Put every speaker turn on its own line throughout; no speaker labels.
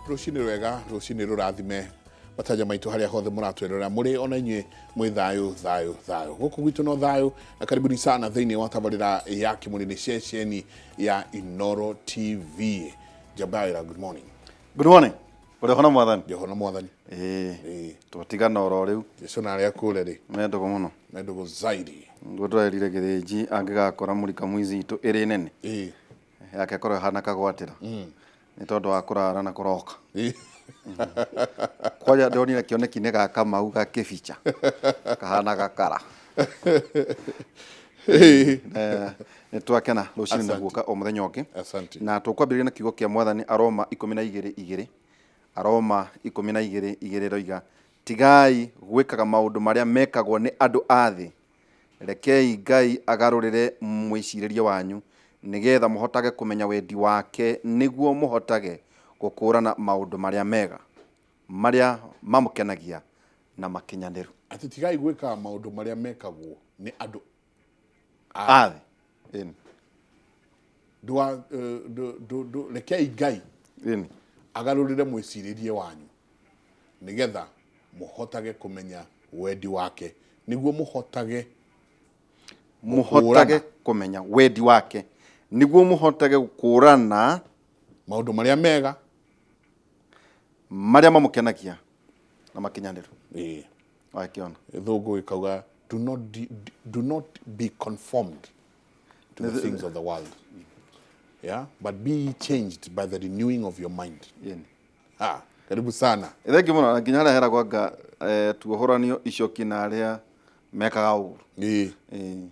Rũcinĩ rwega, rũcinĩ rũrathime matanya maitũ harĩa hothe mũratwerera mũrĩ ona inyuĩ mwĩ thayũ thayũ thayũ. Gũkũ gwitũ no thayũ na karibuni sana thĩinĩ wa tabarĩra ya Kĩmũrĩ nĩ ceceni ya Inoro TV. Njamba good morning.
Good morning. Ũrĩ ho na mwathani?
Ndĩ ho na mwathani.
Ĩĩ. Ĩĩ. Twatigana oro rĩu.
Jesu na arĩa kũrĩa rĩ.
Me ndũgũ mũno.
Me ndũgũ zaidi.
Nguo tũrerire Gĩthĩnji angĩgakora mũrika mwizi itũ ĩrĩ nene.
Ĩĩ.
Yake ĩkorwo ĩhana kagwatĩra. Nĩ tondũ wa kũrara na kũroka.
Ĩĩ.
Kwanja ndonire kĩoneki-inĩ ga Kamau gakĩbica kahana gakara. Nĩ twakena rũcinĩ na guoka o mũthenya ũngĩ.
Asante.
Na tũkwambĩrĩria na kiugo kĩa mwathani Aroma 12:2. Aroma 12:2 ĩroiga, tigai gwĩkaga maũndũ marĩa mekagwo nĩ andũ a thĩ, rekei Ngai agarũrĩre mwĩcirĩrie wanyu, nĩgetha mũhotage kũmenya wendi wake, nĩguo mũhotage gũkũũrana maũndũ marĩa mega, marĩa mamũkenagia na makinyanĩru.
Atĩ tigai gwĩkaga maũndũ marĩa mekagwo nĩ andũ
a thĩ. Ĩni.
Rekei Ngai
Ĩni.
agarũrĩre mwĩcirĩrie wanyu nĩgetha mũhotage kũmenya wendi wake, nĩguo mũhotage
mũhotage kũmenya wendi wake, nĩguo mũhotage gũkũũrana
maũndũ marĩa mega
marĩa mamũkenagia na makinyanĩru.
Ĩĩ.
Wakĩona.
Gĩthũngũ gĩkauga do not be conformed to the things of the world. Yeah, but be changed by the renewing of your mind.
Ĩni.
Ha, karibu sana.
Thengiũ mũno na nginya harĩa heragwo anga tuohoranio icoki na arĩa mekaga ũru.
Ĩĩ.
Ĩĩ.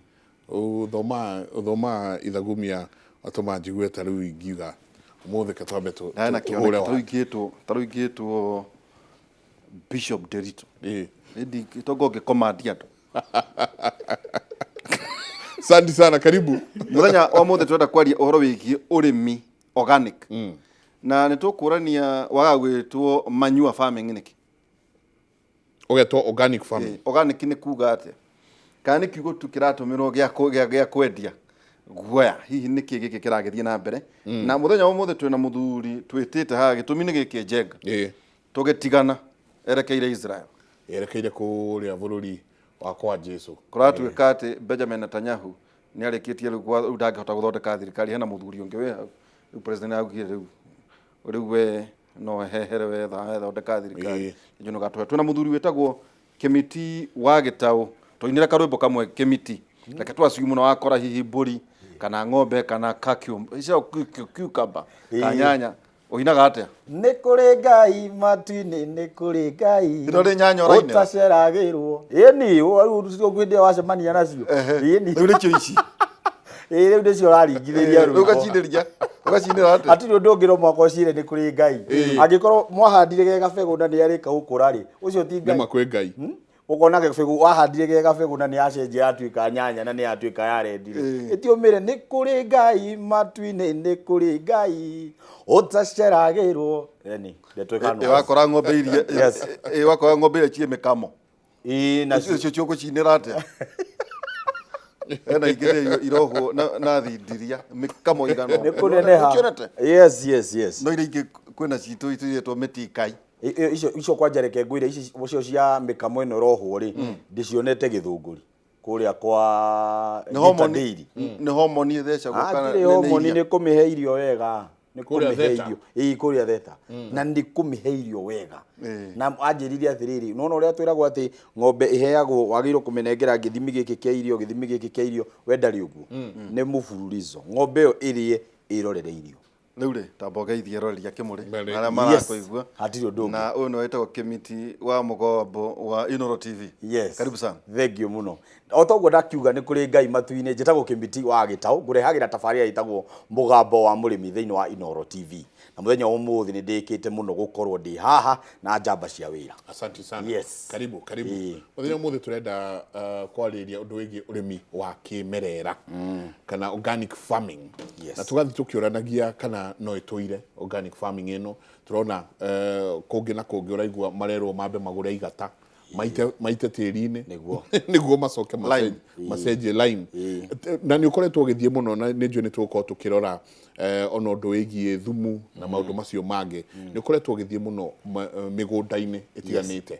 Ũthoma ithagumia atũma njigue ta rĩu ingiuga ũmũthĩ ka twambe
Ndarĩ na
tũhũre
kĩoneki
wa.
tarĩu ingĩtwo Bishop Derito.
Ĩĩ.
Ĩndi tongo ngĩkomandi andũ.
Asante sana, karibu.
Mũthenya wa mũthĩ tũrenda kwaria ũhoro wĩgiĩ ũrĩmi organic. Na nĩ tũkũrania waga gwĩtwo manure farming nĩkĩ?
Ũgetwo organic farming.
Organic nĩ kuga atĩa? Kana nĩ kiugo tu kĩratũmĩrwo gĩa kwendia guoya? Hihi nĩ kĩ gĩkĩ kĩragĩthiĩ na mbere? Na mũthenya wa ũmũthĩ twĩna mũthuri twĩtĩte haha, gĩtũmi nĩ gĩkĩ Njenga. Tũgĩtigana erekeire Israel.
Erekeire kũrĩa bũrũri wa kwa Jesu.
Kũratuĩka atĩ Benjamin Netanyahu nĩ arĩkĩtie rĩu rĩu ndangĩhota gũthondeka thirikari, hena mũthuri ũngĩ wĩ hau. Rĩu president augire rĩu we no ehehere we thondeka thirikari. Nĩ gatũhe. Twĩna mũthuri wĩtagwo Kĩmiti wa Gĩtaũ. Tũinĩre karwĩmbo kamwe Kĩmiti. Reke twaciu mũno wakora hihi mbũri kana ng'ombe kana cucumber kana nyanya. Ũinaga atĩa?
Nĩ kũrĩ Ngai matu-inĩ, nĩ kũrĩ Ngai
Ĩno nĩ nyanya ũrainĩra?
ũtaceragĩrwo. Ĩni, rĩu hĩndĩ ĩyo wacemania nacio. Ĩni.
Rĩu nĩcio ici.
Ĩĩ, rĩu nĩcio ũraringithĩria
Rĩu
rwĩmbo.
ũgacinĩria. Ũgacinĩra atĩa?
Hatirĩ ũndũ ũngĩ no mũhaka ũcire nĩ kũrĩ Ngai. Angĩkorwo mwahandire ge gabegũ na nĩ arĩka gũkũra rĩ, ũcio ti Ngai.
Nĩma kwĩ Ngai.
Ũkona gabegũ wahandire ge gabegũ na nĩ yacenjia yatuĩka nyanya na nĩ yatuĩka ya rendi rĩ. Ĩtiũmĩre nĩ kũrĩ Ngai matu-inĩ, nĩ kũrĩ Ngai ũtaceragĩrwo. Ĩni, ndeto ĩkano.
Ĩ wakora ng'ombe iria
Yes.
ĩ wakora ng'ombe iria ciĩ mĩkamo.
Ĩĩ, nacio.
Icio cio ũgũcinĩra atĩa? Hena ingĩ irohwo na thindiria mĩkamo igana.
Nĩ kũneneha.
Ũcionete?
Yes, yes, yes.
No iria ingĩ kwĩna citũ itũirĩtwo mĩtikai.
Icio kwanja reke ngwĩre ici icio cia mĩkamo ĩno ĩrohwo rĩ, ndĩcionete Gĩthũngũri kũrĩa kwa
Nĩ
Gita
homoni
Dairy.
nĩ homoni ĩthecagwo kana
Hatirĩ
nĩ
homoni,
iria?
nĩ kũmĩhe irio wega. Nĩ
Kũrĩa
kũmĩhe
Theta.
irio. Ĩĩ, kũrĩa Theta. Na nĩ kũmĩhe irio wega. Na anjĩrire atĩrĩrĩ, nĩwona ũrĩa twĩragwo atĩ ng'ombe ĩheagwo wagĩrĩirwo kũmĩnengera gĩthimi gĩkĩ kĩa irio, gĩthimi gĩkĩ kĩa irio, we ndarĩ ũguo. Nĩ mũbururizo. Ng'ombe ĩyo ĩrĩe ĩrorere irio.
Rĩu rĩ, tamba ũgeithie eroreri a Kĩmũrĩ
Mbere.
arĩa marakũigua.
Hatirĩ ũndũ ũngĩ.
Na ũyũ nĩwe wĩtagwo Kĩmiti wa Mũgombo wa Inoro TV.
Yes.
Karibu sana.
Thank you mũno. O toguo ndakiuga nĩ kũrĩ Ngai matu-inĩ, njĩtagwo Kĩmiti wa Gĩtaũ, ngũrehagĩra tabarĩra ĩtagwo Mũgambo wa Mũrĩmi thĩinĩ wa Inoro TV. Na mũthenya wa ũmũthĩ nĩ ndĩkĩte mũno gũkorwo ndĩ haha na njamba cia wĩra.
Asante sana.
Yes.
Karibu, karibu.
Ĩĩ.
Mũthenya ũmũthĩ tũrenda kwarĩrĩria ũndũ wĩgiĩ ũrĩmi wa kĩmerera kana organic farming.
Yes.
Na tũgathiĩ tũkĩũranagia kana no ĩtũire organic farming ĩno. Tũrona kũngĩ na kũngĩ ũraigua marerwo mambe magũre igata Maite tĩri-inĩ.
Nĩguo.
Nĩguo macoke
Lime.
Macenjie lime. Na nĩ ũkoretwo ũgĩthiĩ mũno, na nĩ njũĩ nĩ tũgũkorwo tũkĩrora ona ũndũ wĩgiĩ thumu na maũndũ macio mangĩ. Nĩ ũkoretwo ũgĩthiĩ mũno mĩgũnda-inĩ ĩtiganĩte.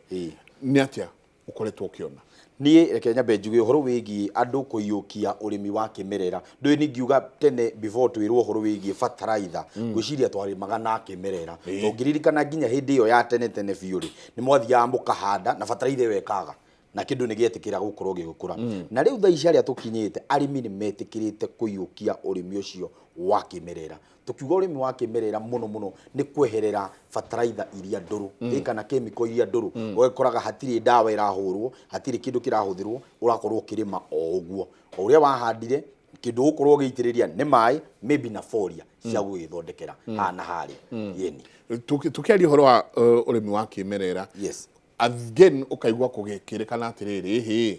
Nĩ atĩa ũkoretwo ũkĩona?
Niĩ reke nyambe njuge ũhoro wĩgiĩ andũ kũiyũkia ũrĩmi wa kĩmerera. Ndũĩ ningiuga tene before twĩrwo ũhoro wĩgiĩ bataraitha, ngwĩciria twarĩmaga na kĩmerera. Tũngĩririkana nginya hĩndĩ ĩyo ya tene tene biũ rĩ, nĩ mwathiaga mũkahanda na bataraitha ĩyo ĩkaga na kĩndũ nĩ gĩetĩkĩra gũkorwo gĩgĩkũra. Na rĩu thaa ici harĩa tũkinyĩte, arĩmi nĩ metĩkĩrĩte kũiyũkia ũrĩmi ũcio wa kĩmerera. Tukiuga ũrĩmi wa kĩmerera mũno mũno nĩ kweherera bataraitha iria ndũrũ kana kemiko iria ndũrũ. Ũgĩkoraga hatirĩ ndawa ĩrahũrwo, hatirĩ kĩndũ kĩrahũthĩrwo, ũrakorwo ũkĩrĩma o ũguo o ũrĩa wahandire. Kĩndũ ũgũkorwo ũgĩitĩrĩria nĩ maĩ, maybe na foria cia gũgĩthondekera haha na harĩa yeni.
Tũkĩaria ũhoro wa ũrĩmi wa kĩmerera, again ũkaigua kũgĩkĩrĩkana atĩrĩrĩ, hĩ,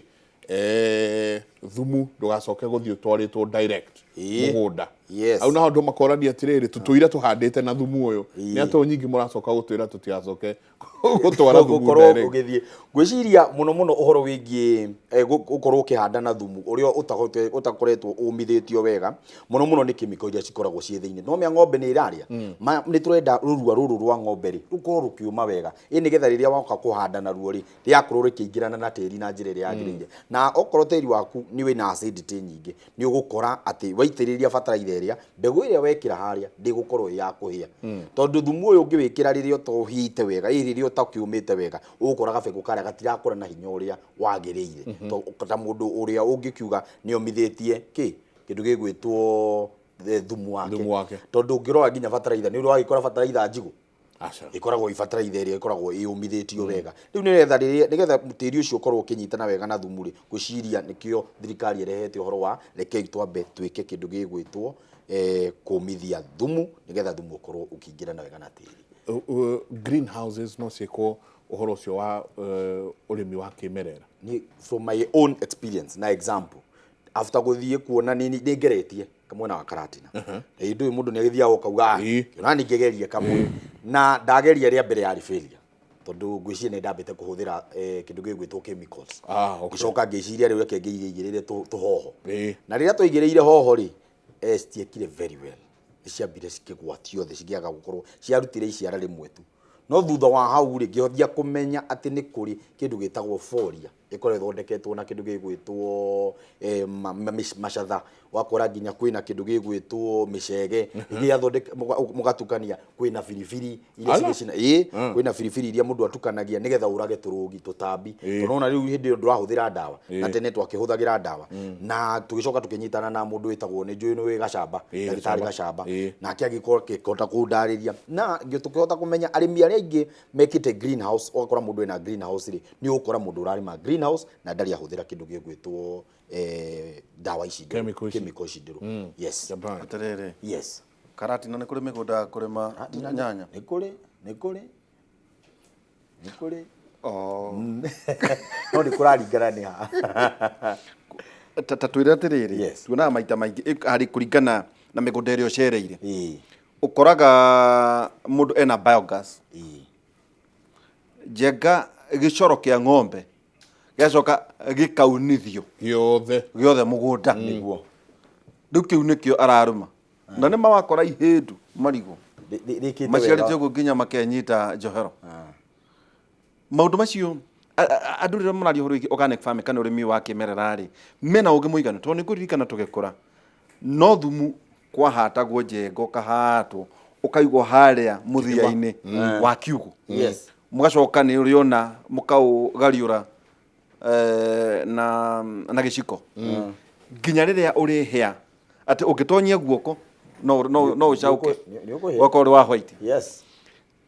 thumu ndũgacoke gũthiĩ ũtwarĩtwo direct mũgũnda. Hau naho andũ makorania atĩrĩrĩ, tũtũire tũhandĩte na thumu ũyũ, nĩ atĩ nyingĩ mũracoka gũtwĩra tũtigacoke gũtwara thumu
gũkorwo
direct?
Ũgĩthiĩ ngwĩciria mũno mũno ũhoro wĩgiĩ gũkorwo ũkĩhanda na thumu ũrĩa ũtakoretwo ũmithĩtio wega mũno mũno nĩ kĩmĩko iria cikoragwo ciĩ thĩinĩ. No mĩa ng'ombe nĩ ĩrarĩa. Nĩ tũrenda rũrua rũrũ rwa ng'ombe rĩ rũkorwo rũkĩũma wega, ĩ nĩgetha rĩrĩa woka kũhanda naruo rĩ, rĩakorwo rĩkĩingĩrana na tĩri na njĩra ĩrĩa yagĩrĩire. Na okorwo tĩri waku nĩ wĩna acidity nyingĩ, nĩ ũgũkora atĩ waitĩrĩria bataraitha ĩrĩa, mbegũ ĩrĩa wekĩra harĩa ndĩgũkorwo ĩ ya kũhĩa, tondũ thumu ũyũ ũngĩwĩkĩra rĩrĩa ũtohĩte wega, ĩ rĩrĩa ũtakĩũmĩte wega, ũgũkora gabegũ karĩa gatirakũra na hinya ũrĩa wagĩrĩire. Ta mũndũ ũrĩa ũngĩkiuga nĩ omithĩtie kĩ kĩndũ gĩgwĩtwo thumu wake.
Thumu wake.
Tondũ ũngĩrora nginya bataraitha, nĩ ũragĩkora bataraitha njigũ
Aca.
ĩkoragwo ĩ bataraitha ĩrĩa ĩkoragwo ĩyũmithĩtio wega. Rĩu nĩgetha rĩrĩa nĩgetha tĩri ũcio ũkorwo ũkĩnyitana wega na thumu rĩ, ngwĩciria nĩkĩo thirikari ĩrehete ũhoro wa rekei twambe twĩke kĩndũ gĩgwĩtwo kũmithia thumu, nĩgetha thumu ũkorwo ũkĩingĩrana wega na tĩri.
Greenhouses no ciĩkwo ũhoro ũcio wa ũrĩmi wa kĩmerera?
Ni from my own experience na example, after gũthiĩ kuona nĩ ngeretie mwena wa Karatina, hĩndĩ ũyũ mũndũ nĩ agĩthiaga ũkauga, "Ah, kĩona ningĩgerie kamwe," na ndageria rĩa mbere yarĩ failure, tondũ ngwĩciria nĩ ndambĩte kũhũthĩra kĩndũ gĩgwĩtwo chemicals. Ngĩcoka ngĩciria rĩu reke ngĩigĩrĩre tũhoho. Na rĩrĩa twaigĩrĩire hoho rĩ, citiekire very well, nĩ ciambire cikĩgwatio thĩ, cikĩaga gũkorwo ciarutire iciara rĩmwe tu. No thutha wa hau rĩ, ngĩhothia kũmenya atĩ nĩ kũrĩ kĩndũ gĩtagwo foria ĩkorwo ĩthondeketwo na kĩndũ gĩgwĩtwo macatha, wakora nginya kwĩna kĩndũ gĩgwĩtwo mĩcege iria thondeka mũgatukania, kwĩna biribiri iria
Ala.
cigĩcina, ĩ kwĩna biribiri iria mũndũ atukanagia nĩgetha ũrage tũrũgi tũtambi. Tondũ ona rĩu hĩndĩ ĩyo ndũrahũthĩra ndawa, na tene twakĩhũthagĩra ndawa. Na tũgĩcoka tũkĩnyitana na mũndũ wĩtagwo, nĩ njũĩ nĩ wĩ Gacamba, ndagĩtarĩ
Gacamba.
Gacamba, nake agĩkorwo akĩhota kũndarĩria na tũkĩhota kũmenya arĩmi arĩa aingĩ mekĩte greenhouse. Ũgakora mũndũ ena greenhouse rĩ, nĩ ũgũkora mũndũ ũrarĩma greenhouse na ndarĩ ahũthĩra kĩndũ gĩgwĩtwo ndawa ici ndũrũ,
Chemical ici.
Chemical ici ndũrũ, yes.
Japan.
Atĩrĩrĩ,
Yes.
Karatina nĩ kũrĩ mĩgũnda ya kũrĩma nyanya?
Nĩ kũrĩ, nĩ kũrĩ, nĩ kũrĩ.
Oh.
No nĩ kũraringana nĩ ha.
Ta twĩre atĩrĩrĩ, tuonaga maita maingĩ harĩ kũringana na mĩgũnda ĩrĩa ũcereire, ũkoraga mũndũ ena biogas, njenga gĩcoro kĩa ng'ombe gĩgacoka gĩkaunithio
gĩothe
gĩothe mũgũnda.
Nĩguo.
Rĩu kĩu nĩkĩo ararũma, na nĩ mawakora ihĩndu marigũ
Rĩkĩte
maciarĩte
wega.
ũguo nginya makenyita njohero. Maũndũ macio andũ rĩrĩa mararia ũhoro wĩgiĩ organic farming kana ũrĩmi wa kĩmerera rĩ, mena ũgĩ mũiganu? Tondũ nĩ ngũririkana tũgĩkũra no thumu kwahatagwo njenga, ũkahatwo ũkaigwo harĩa mũthia-inĩ wa kiugũ. Mũgacoka nĩ ũrĩona mũkaũgariũra na gĩciko nginya rĩrĩa ũrĩhĩa atĩ ũngĩtonyia guoko no ũcauke.
Nĩ ũkũhĩa.
Wakorwo ũrĩ wa white.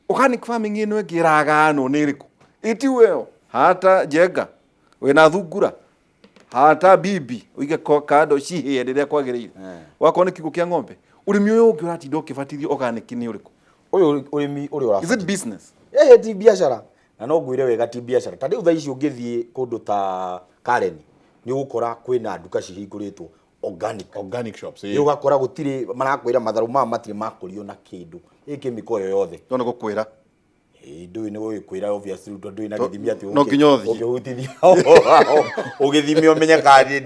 Organic farming ĩno ĩngĩ ĩraganwo nĩ ĩrĩkũ? Ĩtiwe ĩyo hata njenga wĩna thungura, hata bibi ũige kando cihĩe rĩrĩa kwagĩrĩire, wakorwo nĩ kiugũ kĩa ng'ombe. Ũrĩmi ũyũ ũngĩ ũratinda ũkĩbatithio organic nĩ ũrĩkũ?
Ũyũ ũrĩmi ũrĩa
Is it business?
Ĩhĩ, ti biacara, na no ngwĩre wega ti biacara. Ta rĩu thaa ici ũngĩthiĩ kũndũ ta Karen, nĩ ũgũkora kwĩna nduka cihingũrĩtwo organic.
Organic shops.
Nĩ ũgakora gũtirĩ marakwĩra matharũ maya matirĩ makũrio na kĩndũ ĩ kĩmĩko yo yothe.
No nĩ gũkwĩra.
Ĩĩ, ndũĩ nĩ gũgĩkwĩra obviously tondũ ndũĩ na gĩthimi atĩ
no nginya ũthiĩ.
ũkĩhutithia ũgĩthime ũmenye kana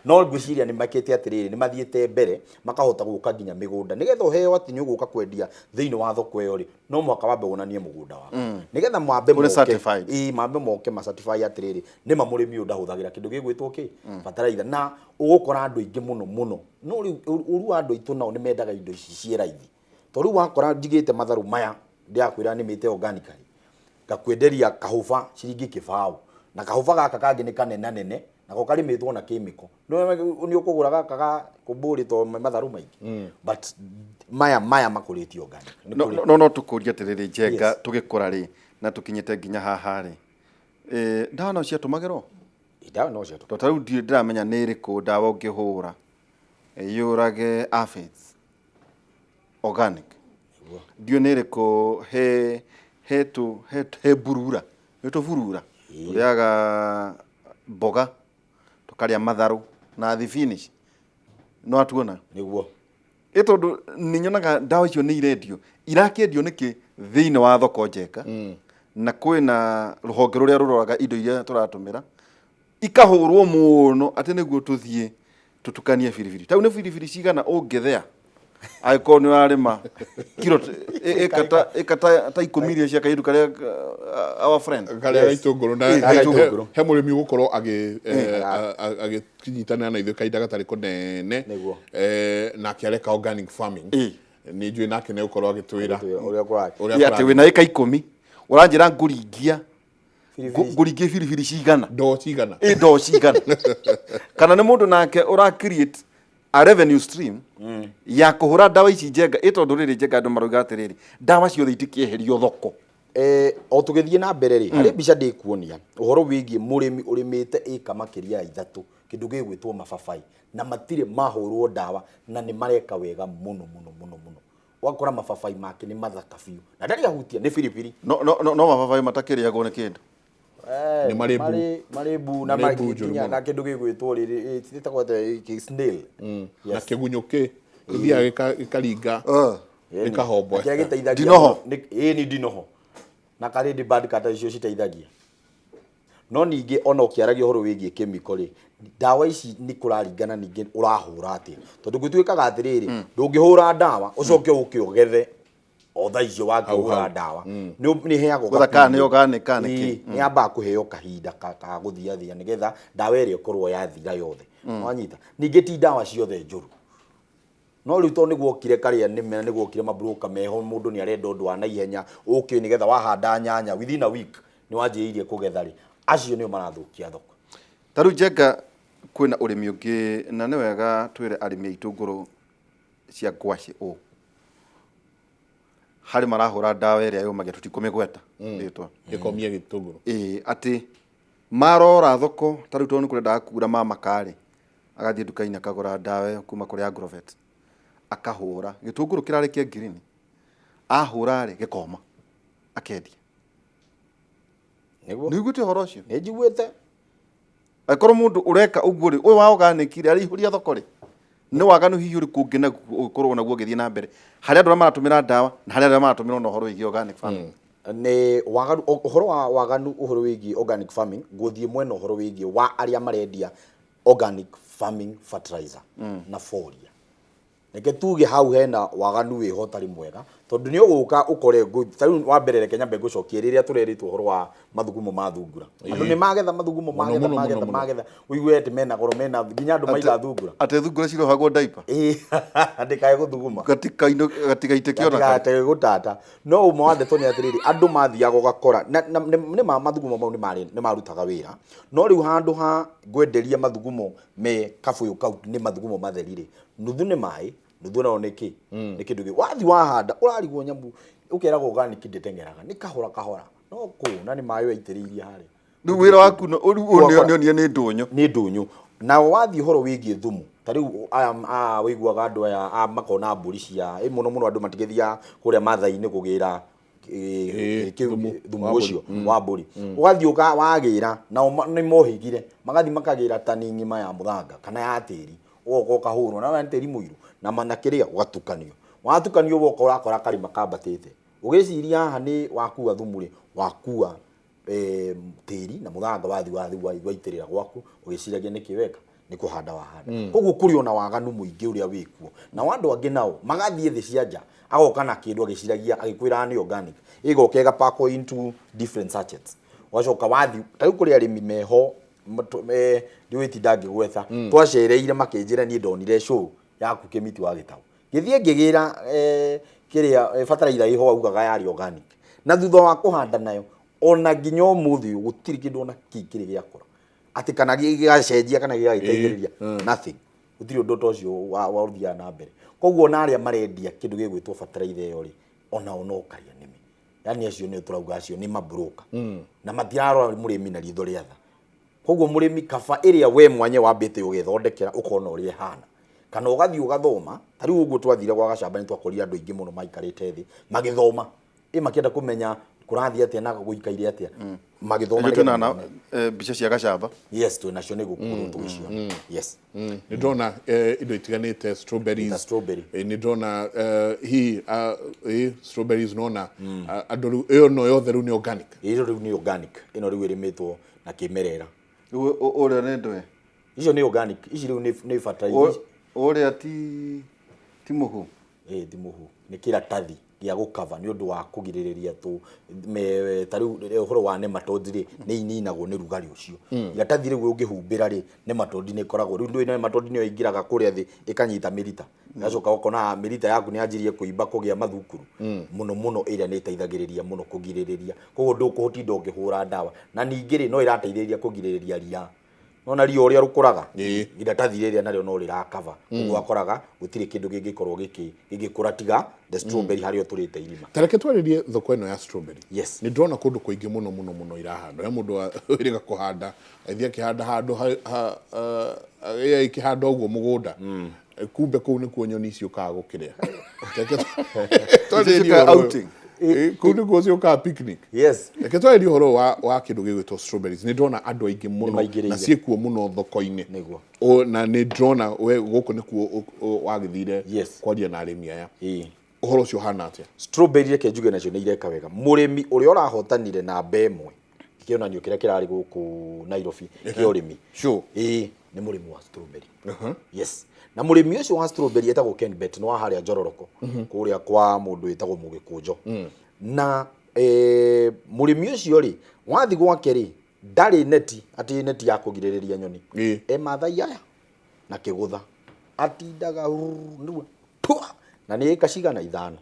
no ngwĩciria nĩ makĩte atĩrĩrĩ, nĩ mathiĩte mbere makahota gũka nginya mĩgũnda nĩgetha ũheo atĩ nĩ ũgũka kwendia thĩinĩ wa thoko ĩyo rĩ, no mũhaka wambe wonanie mũgũnda waku nĩgetha mambe
Ũrĩ
moke.
certified.
Ĩĩ, mambe moke ma certify atĩrĩrĩ, nĩma mũrĩmi ũyũ ndahũthagĩra kĩndũ gĩgwĩtwo kĩ bataraitha, na ũgũkora andũ aingĩ mũno mũno. No rĩu ũru wa andũ aitũ nao nĩ mendaga indo ici ciĩ raithi, tondũ rĩu wakora njigĩte matharũ maya ndĩrakwĩra nĩmĩte organically, ngakwenderia kahũba ciringi kĩbaũ, na kahũba gaka kangĩ nĩ kanenanene nako karĩmĩtwo na kĩmĩko, nĩ ũkũgũra gaka ga kũmbũrĩ to matharũ maingĩ, but maya makũrĩtio organic. Nĩ
no
kũrĩ-
no no tũkũrie atĩrĩrĩ, Njenga,
Yes.
tũgĩkũra rĩ na tũkinyĩte nginya haha rĩ, ndawa no ciatũmagĩrwo?
Ndawa no ciatũ
Tondũ ta rĩu ndirĩ ndĩramenya nĩ ĩrĩkũ ndawa ũngĩhũra yũrage aphids organic, ndiũ nĩ ĩrĩkũ he he tũ he he burura, nĩ tũburura tũrĩaga mboga, tũkarĩa matharũ na thibinici, no atuona
Nĩguo.
Ĩ tondũ nĩ nyonaga ndawa icio nĩ irendio, irakĩendio nĩkĩ thĩinĩ wa thoko, Njenga, na kwĩna rũhonge rũrĩa rũroraga indo iria tũratũmĩra ikahũrwo mũno atĩ nĩguo tũthiĩ tũtukanie biribiri tau? Nĩ biribiri cigana ũngĩthea angĩkorwo nĩ ũrarĩma kiro ĩka ta 10 iria cia kairũ karĩa, our friend?
Karĩa gaitũngũrũ na
Ĩ,
gaitũngũrũ.
He mũrĩmi ũgũkorwo agĩkinyitanĩra na ithuĩ kahinda gatarĩ kũnene.
Nĩguo.
Nake areka organic farming. Nĩ njũĩ nake nĩ ũgũkorwo agĩtwĩra
ũrĩa kũrathiĩ.
Ũrĩa
Ĩ, atĩ
kũrathiĩ.
wĩna ĩka 10 ũranjĩra ngũringia
Biribiri.
Ngũringia biribiri cigana?
Ndoo cigana?
Ĩ, ndoo cigana? Kana nĩ mũndũ nake ũra create a revenue stream ya kũhũra ndawa ici, Njenga? Ĩ tondũ rĩrĩ, Njenga, andũ marauga atĩrĩrĩ, ndawa ciothe itikĩeherio thoko.
O tũgĩthiĩ na mbere rĩ, harĩ mbica ndĩkuonia ũhoro wĩgiĩ mũrĩmi ũrĩmĩte ĩka makĩria ya 3 kĩndũ gĩgwĩtwo mababai, na matirĩ mahũrwo ndawa, na nĩ mareka wega mũno mũno mũno mũno. Ũgakora mababai make nĩ mathaka biũ na ndarĩ ahutia nĩ biribiri.
No mababaĩ matakĩrĩagwo nĩ kĩndũ.
Nĩ marĩ mbu.
Marĩ mbu na
Marĩ mbu
marĩ
njũru
nginya
mũno.
na kĩndũ gĩgwĩtwo rĩrĩ ĩtagwo atĩa, snail.
Na kĩgunyũ kĩ gĩthiaga gĩkaringa gĩkahomboa.
Kĩrĩa gĩteithagia
Ndinoho.
Ĩĩ, nĩ ndinoho na karĩndĩ bad kata icio citeithagia. No ningĩ ona ũkĩaragia ũhoro wĩgiĩ kĩmĩko rĩ, ndawa ici nĩ kũraringana ningĩ ũrahũra atĩa, tondũ gũtuĩkaga atĩrĩrĩ, ndũngĩhũra ndawa ũcoke ũke ũgethe o thaa icio wakĩhũra
Hau hau.
ndawa. Nĩ ĩheagwo
Gwetha kana nĩ
ka period.
organic, kana nĩ kĩ.
Ĩĩ, nĩ yambaga kũheo kahinda ka gũthiathia nĩgetha ndawa ĩrĩa ĩkorwo yathira yothe. Wanyita? Ningĩ ti ndawa ciothe njũru, no rĩu tondũ nĩguokire karĩa nĩme nĩguokire mabroka meho, mũndũ nĩ arenda ũndũ wa naihenya, ũkĩ nĩgetha wahanda nyanya within a week nĩ wanjĩrĩirie kũgetha rĩ, acio nĩo marathũkia thoko.
Ta rĩu, Njenga, kwĩna ũrĩmi ũngĩ, na nĩ wega twĩre arĩmi a itũngũrũ cia ngwacĩ ũũ, harĩ marahũra ndawa ĩrĩa yũmagia, tũtikũmĩgweta rĩtwa.
Gĩkomia gĩtũngũrũ.
Ĩĩ, atĩ marora thoko ta rĩu tondũ nĩ kũrendaga kura mamakarĩ, agathiĩ nduka-inĩ akagũra ndawa ĩyo kuma kũrĩ agrovet, akahũra gĩtũngũrũ kĩrarĩ kĩa ngirini, ahũra rĩ gĩkoma, akendia.
Nĩguo.
Nĩ ũiguĩte ũhoro ũcio?
Nĩ njiguĩte.
Angĩkorwo mũndũ ũreka ũguo rĩ, ũyũ wa organic rĩ, araihũria thoko rĩ, nĩ waganu hihi ũrĩkũ ũngĩ naguo ũngĩkorwo naguo ũgĩthiĩ na mbere harĩ andũ arĩa maratũmĩra ndawa na harĩ andũ arĩa maratũmĩra ona ũhoro wĩgiĩ organic farming?
Nĩ waganu, ũhoro wa waganu, ũhoro wĩgiĩ organic farming, ngũthiĩ mwena ũhoro wĩgiĩ wa arĩa marendia organic farming fertilizer na foliar. Reke tuge hau hena waganu wĩho ũtarĩ mwega, tondũ nĩ ũgũka ũkore ta rĩu wa mbere, reke nyambe ngũcokie rĩrĩa tũrerĩtwo ũhoro wa mathugumo ma thungura. Andũ nĩ magetha mathugumo, magetha
mũno,
magetha
mũno, mũno.
Magetha ũigue atĩ mena goro, mena nginya andũ maiga thungura.
Atĩ thungura cirohagwo ndaipa?
Ĩĩ, ndĩkae gũthuguma.
Gatigaitĩke ona karĩ.
Gatigatege gũtata. No ũma wa ndeto nĩ atĩrĩrĩ, andũ mathiaga ũgakora nĩ ma mathugumo mau nĩ marutaga wĩra, no rĩu handũ ha ngwenderia mathugumo me kabũyũ kau nĩ mathugumo matheri rĩ, nuthu nĩ maĩ, nuthu nayo nĩ kĩ nĩ kĩndũ gĩ wathi wahanda ũrarigwo nyamũ, ũkeragwo organic ndĩteng'eraga, nĩ kahora kahora, no kũ na nĩ maĩ waitĩrĩirie harĩa.
Rĩu wĩra waku rĩu
Ũgakora-
nĩonire nĩ ndũnyũ.
Nĩ ndũnyũ. Nao wathiĩ ũhoro wĩgiĩ thumu, ta rĩu aya wĩiguaga andũ aya makona mbũri cia mũno mũno, andũ matigĩthiaga kũrĩa mathai-inĩ kũgĩra kĩu
Thumu
thumu
wa mbũri.
ũcio wa mbũri, ũgathiĩ wagĩra nao nĩ mohĩgire magathiĩ makagĩra tani ng'ima ya mũthanga kana ya tĩri, ũgoka ũkahũrwo na nĩ tĩri mũirũ na na kĩrĩa ũgatukanio, watukanio woka ũrakora karĩma kambatĩte. Ũgĩciria haha nĩ wakua thumu rĩ, wakua tĩri na mũthanga wathi wathi waitĩrĩra gwaku, ũgĩciragia nĩkĩ weka nĩ kũhanda wahanda. Koguo kũrĩ ona waganu mũingĩ ũrĩa wĩkuo. Na andũ angĩ nao magathiĩ thĩ cia nja, agoka na kĩndũ agĩciragia agĩkwĩraga nĩ organic, ĩgoka ĩgapakwo into different sachets, wacoka wathi ta rĩu kũrĩ arĩmi meho ndiũĩ tinda ngĩgwetha, twacereire makĩnjĩra niĩ ndonire show yaku Kĩmiti wa Gĩtaũ, ngĩthiĩ ngĩgĩra kĩrĩa bataraitha ĩho augaga yarĩ organic, na thutha wa kũhanda nayo ona nginya ũmũthĩ ũyũ gũtirĩ kĩndũ ona kĩ kĩrĩ gĩakũra atĩ kana gĩgacenjia kana gĩgagĩteithĩrĩria, nothing, gũtirĩ ũndũ ta ũcio wa ũthiaga na mbere. Koguo ona arĩa marendia kĩndũ gĩgwĩtwo bataraitha ĩyo rĩ, onao no karia nĩme, yani acio nĩ tũrauga acio nĩ mabroka na matirarora mũrĩmi na ritho rĩa tha. Koguo mũrĩmi kaba ĩrĩa we mwanye wambĩte ũgethondekera ũkona ũrĩa ĩhana, kana ũgathiĩ ũgathoma. Ta rĩu ũguo twathire gwa Gacamba nĩ twakorire andũ aingĩ mũno maikarĩte thĩ magĩthoma, ĩ makĩenda kũmenya kũrathiĩ atĩa na gũikaire atĩa, magĩthoma.
Twĩna na mbica cia Gacamba.
Yes, twĩ nacio nĩ gũkũrwo tũgĩciona, yes.
Nĩ ndona indo itiganĩte, strawberries.
Ta strawberry.
Nĩ ndona hihi strawberries nona andũ rĩu ĩyo no yothe rĩu nĩ organic.
Ĩno rĩu nĩ organic, ĩno rĩu ĩrĩmĩtwo na kĩmerera.
Ũrĩa nĩ ndwe
icio nĩ organic, ici rĩu nĩ fertilizer.
Ũrĩa ti mũhu.
Ĩ ti mũhu, nĩ kĩratathi gĩa gũkava nĩ ũndũ wa kũgirĩrĩria tũ ta rĩu ũhoro wa nematodes rĩ, nĩ ininagwo nĩ rugarĩ ũcio. Iratathi rĩu ũngĩhumbĩra rĩ, nematode nĩ ĩkoragwo rĩu ndũĩ nematode nĩyo ĩingĩraga kũrĩa thĩ ĩkanyita mĩrita, ĩgacoka ũkona mĩrita yaku nĩ yanjirie kũimba kũgĩa mathukuru mũno mũno, ĩrĩa nĩ ĩteithagĩrĩria mũno kũgirĩrĩria. Koguo ndũkũtinda ũkĩhũra ndawa, na ningĩ rĩ, no ĩrateithĩrĩria kũgirĩrĩria ria. Nona ria ũrĩa rũkũraga, iratathi rĩrĩa narĩo no rĩrakava, ũguo wakoraga gũtirĩ kĩndũ kĩngĩkorwo gĩgĩkũra tiga the strawberry harĩa ũtũrĩte irima.
Ta reke twarĩrie thoko ĩno ya strawberry.
Yes.
Nĩ ndĩrona kũndũ kũingĩ mũno mũno mũno irahandwo. He mũndũ wĩrĩga kũhanda, agĩthiĩ akĩhanda handũ ĩkĩhanda ũguo mũgũnda, kumbe kũu nĩkuo nyoni ciũkaga gũkĩrĩa. Reke twarĩrie ũhoro ũyũ.
Outing.
Kũu nĩkuo ciũkaga picnic.
Yes.
Reke twarĩrie ũhoro wa kĩndũ gĩgwĩtwo strawberries. Nĩ ndĩrona andũ aingĩ mũno
maingĩrĩire.
na ciĩkuo mũno thoko-inĩ.
Nĩguo.
Na nĩ ndĩrona we gũkũ nĩkuo wagĩthire
Yes.
kwaria na arĩmi aya.
Ĩĩ.
Ũhoro ũcio ũhana atĩa?
Strawberry reke njuge nacio nĩ ireka wega. Mũrĩmi ũrĩa ũrahotanire namba ĩmwe kĩonanio kĩrĩa kĩrarĩ gũkũ Nairobi kĩa ũrĩmi.
Sure.
Ĩĩ, nĩ mũrĩmi wa strawberry. Yes. Na mũrĩmi ũcio wa strawberry etagwo Ken Bet, nĩ wa harĩa Njororoko kũrĩa kwa mũndũ wĩtagwo Mũgĩkũnjo. Na mũrĩmi ũcio rĩ, wathi gwake rĩ, ndarĩ neti atĩ neti ya kũgirĩrĩria nyoni. E mathai aya na kĩgũtha atindaga rĩu tua, na nĩ ĩka cigana ithano.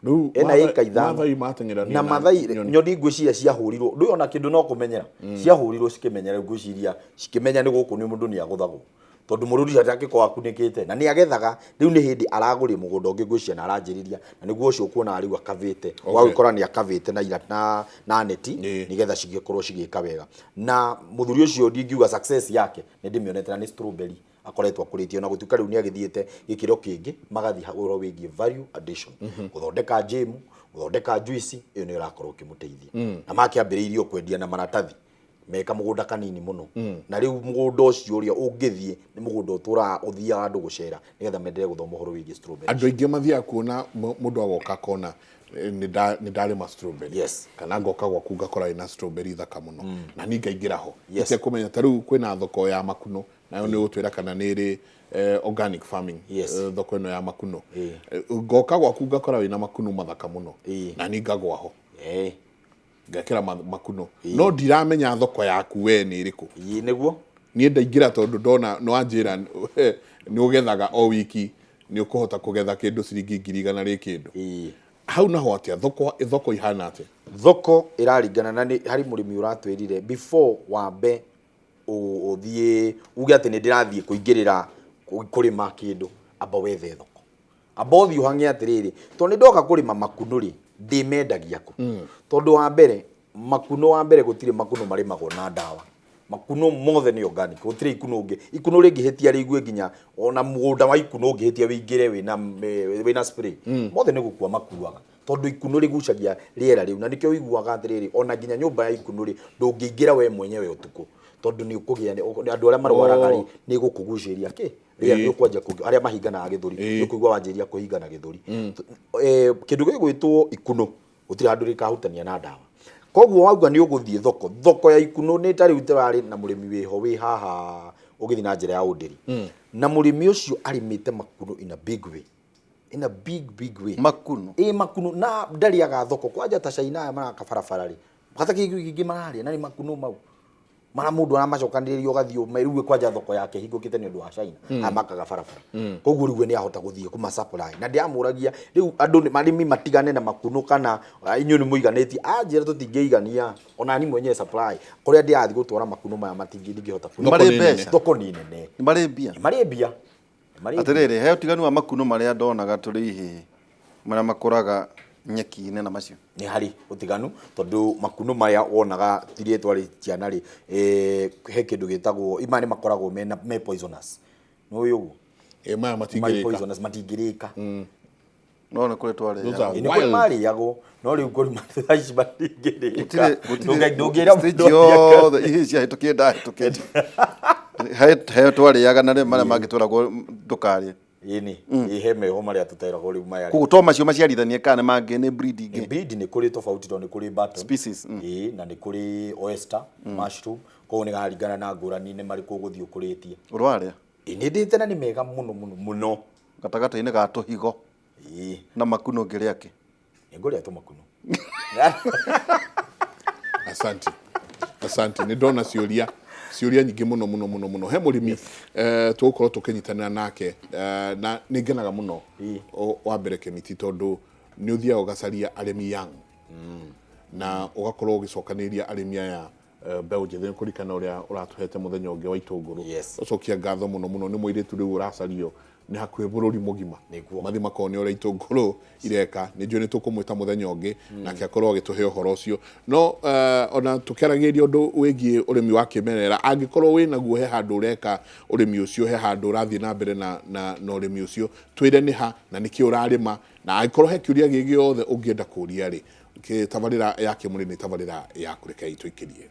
Rĩu
Ena ĩka ithano.
Mathai mateng'erania
na mathai
nyoni.
Nyoni ngwĩciria ciahũrirwo ndũĩ ona kĩndũ no kũmenyera, ciahũrirwo cikĩmenyera, ngwĩciria cikĩmenya nĩ gũkũ nĩ mũndũ nĩ agũthagwo, tondũ mũrũri ũcio atakĩkorwo akunĩkĩte na nĩ agethaga. Rĩu nĩ hĩndĩ aragũrire mũgũnda ũngĩ ngwĩciria na aranjĩrĩria, na nĩguo ũcio ũkuona rĩu akavĩte. Wagĩkora nĩ akavĩte na ira na neti nĩgetha cigĩkorwo cigĩka wega. Na mũthuri ũcio ndingiuga success yake nĩ ndĩmĩonete, na nĩ strawberry akoretwo akũrĩtie, ona gũtuĩka rĩu nĩ agĩthiĩte gĩkĩro kĩngĩ, magathiĩ ũhoro wĩgiĩ value addition, gũthondeka jam, gũthondeka juice, ĩyo nĩyo ĩrakorwo ĩkĩmũteithia. Na makĩambĩrĩirie kwendia na maratathi meka mũgũnda kanini mũno, na rĩu mũgũnda ũcio ũrĩa ũngĩthiĩ nĩ mũgũnda ũtũraga ũthiaga andũ gũcera nĩgetha mendelee gũthoma ũhoro wĩgiĩ strawberry.
Andũ aingĩ mathiaga kuona mũndũ agoka akona nĩ ndarĩma strawberry.
Yes.
Kana ngoka gwaku ngakora ĩna strawberry thaka mũno, na niĩ ngaingĩra ho
Yes.
itekũmenya. Ta rĩu kwĩna thoko ya makuno, nayo nĩ ũgũtwĩra kana nĩ ĩrĩ organic farming.
Yes.
Thoko ĩno ya makuno, ngoka gwaku ngakora wĩna makuno mathaka mũno, na niĩ ngagwa ho ngekĩra makuno, no ndiramenya thoko yaku we nĩ ĩrĩkũ.
Ĩĩ nĩguo.
Niĩ ndaingĩra tondũ ndona nĩ wanjĩra nĩ ũgethaga o wiki, nĩ ũkũhota kũgetha kĩndũ ciringi 100,000 rĩ kĩndũ. Hau naho atĩa, thoko ihana atĩa?
Thoko ĩraringana na nĩ harĩ mũrĩmi ũratwĩrire before wambe ũthiĩ uge atĩ nĩ ndĩrathiĩ kũingĩrĩra kũrĩma kĩndũ, amba wethe thoko, amba ũthiĩ ũhang'e atĩrĩrĩ, tondũ nĩ ndoka kũrĩma makunũ rĩ, ndĩmendagia kũ? Tondũ wa mbere makunũ, wa mbere gũtirĩ makunũ marĩmagwo na ndawa, makunũ mothe nĩ organic, gũtirĩ ikunũ ũngĩ, ikunũ rĩngĩhĩtia rĩigue nginya ona mũgũnda wa ikunũ ũngĩhĩtia wĩingĩre wĩna spray, mothe nĩ gũkua makuaga, tondũ ikunũ rĩgucagia rĩera rĩu, na nĩkĩo ũiguaga atĩrĩrĩ, ona nginya nyũmba ya ikunũ rĩ, ndũngĩingĩra we mwenyewe ũtukũ, tondũ nĩ ũkũgĩa andũ arĩa marwaraga rĩ, nĩ gũkũgucĩria kĩ Rĩrĩa nĩ ũkwanjia arĩa mahinganaga gĩthũri, nĩ ũkũigua wanjĩrĩria kũhingana gĩthũri. Kĩndũ gĩgwĩtwo ikuno gũtirĩ handũ rĩkahutania na ndawa. Koguo wauga nĩ ũgũthiĩ thoko, thoko ya ikuno nĩ ta rĩu tũrarĩ na mũrĩmi wĩho wĩ haha ũgĩthiĩ na njĩra ya ũndĩri, na mũrĩmi ũcio arĩmĩte makuno in a big way, in a big big way.
Makuno?
Ĩ, makuno, na ndarĩaga thoko kwanja ta China aya maraka barabara rĩ, hata kĩndũ kĩngĩ mararĩa na nĩ makuno mau mara mũndũ aramacokanĩrĩria ũgathiĩ rĩu kwanja thoko yake hingũkĩte nĩ ũndũ wa China aya makaga barabara. Koguo rĩu we nĩ ahota gũthiĩ kũma supply, na ndĩramũragia rĩu andũ arĩmi matigane na makuno kana inyuĩ nĩ mũiganĩtie. Anjĩra tũtingĩigania, ona ni mwenyewe supply kũrĩa ndĩrathiĩ gũtwara makuno maya ndingĩhota
kũigania. Marĩ mbeca.
Thoko nĩ nene.
Nĩ marĩ mbia.
Nĩ marĩ mbia. Nĩ marĩ mbia.
Atĩrĩrĩ, he ũtiganu wa makuno marĩa ndonaga tũrĩ ihĩĩ marĩa makũraga nyeki-inĩ na macio?
Nĩ harĩ ũtiganu tondũ makuno maya wonaga tirie twarĩ ciana rĩ, he kĩndũ gĩtagwo maya nĩ makoragwo me poisonous. Nĩ ũĩ ũguo?
Maya matingĩrĩka.
Poisonous, matingĩrĩka.
No nĩ kũrĩ twarĩaga.
Those are
Nĩ kũrĩ
wild.
marĩagwo, no rĩu kũrĩ thaa ici matingĩrĩka.
Gũtirĩ
Ndũngĩra
stage
mũndũ arĩa
yothe ihĩĩ ciahĩtũkire ndahĩtũkĩte. He twarĩaga na rĩu marĩa mangĩ tweragwo ndũkarĩe.
Ĩni, ĩ he meho marĩa tũteragwo rĩu maya.
Koguo to macio maciarithanie kana mangĩ nĩ breed ingĩ?
Nĩ breed, nĩ kũrĩ tofauti tondũ nĩ kũrĩ button.
Species,
Ĩ, na nĩ kũrĩ oyster, mushroom, koguo nĩ haringana na ngũrani nĩ marĩkũ ũgũthiĩ ũkũrĩtie.
Ũrwarĩa?
Ĩ, nĩ ndĩte na nĩ mega mũno mũno mũno.
Gatagatĩ-inĩ ga tũhigo.
Ĩ.
Na makuno ngĩrĩa kĩ?
Nĩ ngũrĩa tũmakuno.
Asante. Asante. Nĩ ndona ciũria nyingĩ mũno mũno mũno mũno. He mũrĩmi, tũgũkorwo tũkĩnyitanĩra nake, na nĩ ngenaga mũno. Wa mbere Kĩmiti tondũ nĩ ũthiaga ũgacaria arĩmi young. Na ũgakorwo ũgĩcokanĩrĩria arĩmi aya, mbeũ njĩthĩ, kũririkana ũrĩa ũratũhete mũthenya ũngĩ wa itũngũrũ. Ũcokia ngatho mũno mũno nĩ mũirĩtu rĩu ũracario nĩ hakuhĩ bũrũri mũgima. Mathi makone ũrĩa itũngũrũ ireka. Nĩ njũĩ nĩ tũkũmwĩta mũthenya ũngĩ, nake akorwo agĩtũhe ũhoro ũcio. No, ona tũkĩaragĩrĩria ũndũ wĩgiĩ ũrĩmi wa kĩmerera, angĩkorwo wĩnaguo he handũ ũreka ũrĩmi ũcio, he handũ ũrathiĩ na mbere na ũrĩmi ũcio, twĩre nĩ ha na nĩkĩ ũrarĩma, na angĩkorwo he kĩũria gĩ gĩothe ũngĩenda kũria rĩ, tabarĩra ya Kĩmũrĩ nĩ tabarĩra ya kũreka itũikĩrie.